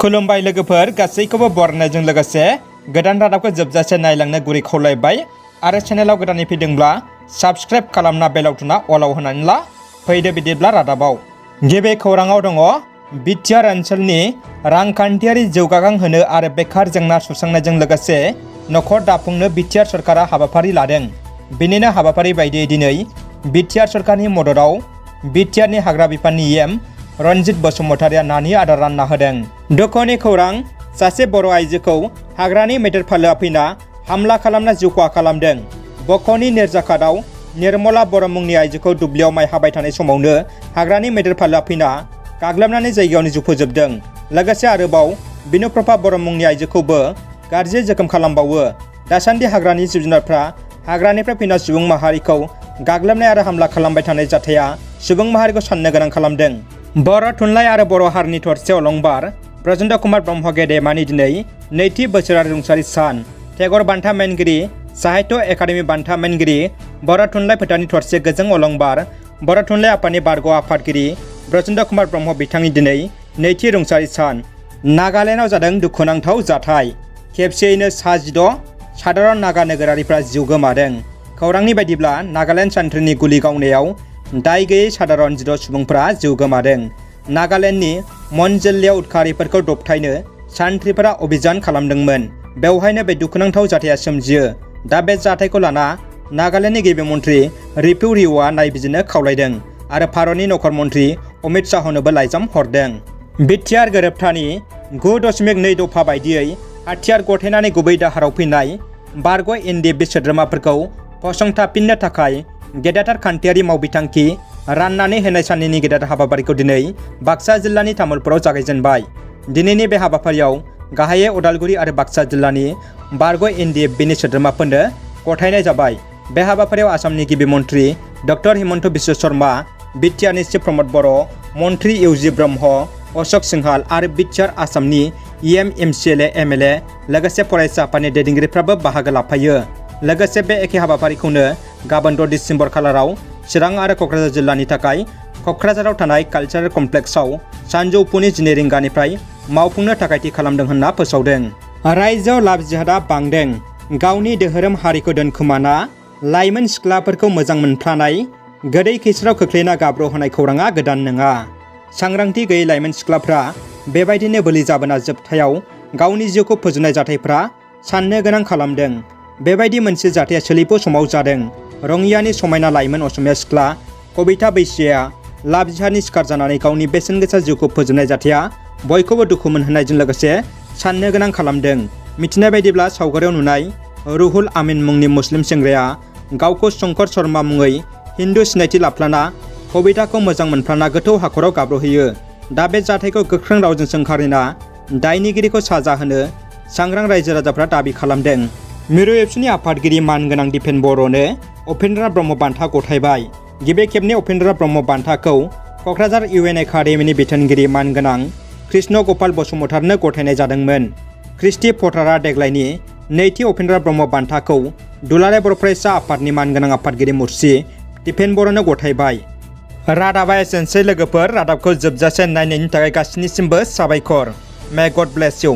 खुलुमबाय लोगोफोर गासैखौबो बरनायजों लोगोसे गोदान रादाबखौ जोबजासे नायलांनो गुरै खावलायबाय आरो चेनेलाव गोदानै फैदोंब्ला साबस्क्राइब खालामना बेल आइकनआ अलाव होनानै ला। फैदो बिदिब्ला रादाबाव गिबि खौराङाव दङ बिटिआर ओनसोलनि रांखान्थियारि जौगाखां होनो आरो बेकार जेंना सुस्रांनायजों लोगोसे नखर दाफुंनो बिटिआर सरकारा हाबाफारि लादों। बेनिनो हाबाफारि बायदियै दिनै बिटिआर सरकारनि मददाव बिटिआरनि हाग्रा बिफाननि एम रनजित बसुमतारिया नानि आदार रानना होदों। दुखुनि खौरां सासे बर' आइजोखौ हाग्रानि मैदेर फालोआ फैना हामला खालामना जिउ खहा खालामदों। बख'नि नेरजाखादाव निर्मला बर' मुंनि आइजोखौ दुब्लियाव माइ हाबाय थानाय समावनो हाग्रानि मैदेर फालोआ फैना गाग्लोबनानै जायगायावनो जिउ फोजोबदों। लोगोसे आरोबाव बिनुप्रभा बर' मुंनि आइजोखौबो गाज्रि जोखोम खालामबावो। दासान्दि हाग्रानि जिब जुनारफ्रा हाग्रानिफ्राय फैना सुबुं माहारिखौ गाग्लोबनाय आरो हामला खालामबाय थानाय जाथाया सुबुं माहारिखौ साननो गोनां खालामदों। बर' थुनलाइ आरो बर' हारिनि थरसे अलंबार ब्रजेन्द्र कुमार ब्रह्म गेदेमानि दिनै नैथि बोसोरारि रुंसारि सान। टेगर बान्था मोनगिरि, साहित्य एकाडेमि बान्था मोनगिरि, बर' थुनलाइ फोथारनि थरसे गोजों अलंबार बर' थुनलाइ आफादनि बारग' आफादगिरि ब्रजेन्द्र कुमार ब्रह्म बिथांनि दिनै नैथि रुंसारि सान। नागालेण्डआव जादों दुखुनांथाव जाथाय। खेबसेयैनो सा-16 साधारन नागा नोगोरारिफ्रा जिउ गोमादों। खौरांनि बायदिब्ला नागालेण्ड सान्थ्रिनि गुलि गावनायाव दाय गैयै साधारन 16 सुबुंफ्रा जिउ गोमादों। नागालेण्डनि मन जिल्लायाव उदखारिफोरखौ दबथायनो सान्थ्रिफोरा अभियान खालामदोंमोन। बेवहायनो बे दुखुनांथाव जाथाया सोमजियो। दा बे जाथायखौ लाना नागालेण्डनि गिबि मन्थ्रि रिफु रिअ'आ नायबिजिरनो खावलायदों आरो भारतनि नखर मन्थ्रि अमित शाहनोबो लाइजाम हरदों। बिटिआर गोरोबथानि 9.2 दफा बायदियै हाथियार गथायनानै गुबै दाहाराव फैनाय बारग' NDFB सोद्रोमाफोरखौ फसंथाफिननो थाखाय गेदेरथार खान्थियारि मावबिथांखि राननानै होनाय साननि गेदेर हाबाफारिखौ दिनै बाक्सा जिल्लानि तामुलपुराव जागायजेनबाय। दिनैनि बे हाबाफारियाव गाहायै उदालगुरि आरो बाक्सा जिल्लानि बारग' NDFBनि सोद्रोमाफोरनो गथायनाय जाबाय। बे हाबाफारियाव आसामनि गिबि मन्थ्रि डक्टर हिमन्त बिश्व शर्मा, बिटिआरनि चिफ प्रमद बर', मन्थ्रि इउजि ब्रह्म, अशक सिंहाल आरो बिटिआर आसामनि EM MCLA MLA लोगोसे फरायसा आफादनि दैदेनगिरिफ्राबो बाहागो लाफायो। लोगोसे बे एखे हाबाफारिखौनो गाबोन 6 दिसेम्बर खालाराव चिरां आरो क'क्राझार जिल्लानि थाखाय क'क्राझाराव थानाय कालचारेल कमप्लेक्सआव सानजौफुनि 12 रिंगानिफ्राय मावफुंनो थाखाय थि खालामदों होनना फोसावदों। रायजोआव लाभ जिहादआ बांदों। गावनि धोरोम हारिखौ दोनखोमाना लाइमोन सिख्लाफोरखौ मोजां मोनफ्लानाय गोदै खैस्राव खोख्लैना गाब्र'होनाय खौराङा गोदान नङा। सांग्रांथि गैयै लाइमोन सिख्लाफ्रा बेबायदिनो बोलि जाबोना जोबथायाव गावनि जिउखौ फोजोबनाय जाथायफ्रा साननो गोनां खालामदों। बेबायदि मोनसे जाथाया सोलिफु समाव जादों। रङियानि समायना लाइमोन असमिया सिख्ला कबिता बैसोआ लाभ जिहादनि शिकार जानानै गावनि बेसेन गोसा जिउखौ फोजोबनाय जाथाया बयखौबो दुखु मोनहोनायजों लोगोसे साननो गोनां खालामदों। मिथिनाय बायदिब्ला सावगारियाव नुनाय रुहुल आमिन मुंनि मुस्लिम सेंग्राया गावखौ शंकर शर्मा मुङै हिन्दु सिनायथि लाफ्लाना कबिताखौ मोजां मोनफ्लाना गोथौ हाखराव गाब्र'होयो। दा बे जाथायखौ गोख्रों रावजों सोंखारिना दायनिगिरिखौ साजा होनो सांग्रां रायजो राजाफ्रा दाबि खालामदों। मिरु एबसुनि आफादगिरि मानगोनां दिपेन बर'नो उपेन्द्र ब्रह्म बान्था गथायबाय। गिबि खेबनि उपेन्द्र ब्रह्म बान्थाखौ क'क्राझार UN एकाडेमिनि बिथोनगिरि मानगोनां कृष्ण गपाल बसुमतारनो गथायनाय जादोंमोन। क्रिस्टि पटारा देग्लायनि नैथि उपेन्द्र ब्रह्म बान्थाखौ दुलाराय बर' फरायसा आफादनि मानगोनां आफादगिरि मुर्सि दिपेन बर'नो गथायबाय। रादाबा एसेनोसै लोगोफोर। रादाबखौ जोबजासे नायनायनि थाखाय गासिनिसिमबो साबायखर। मे गड ब्लेस इउ।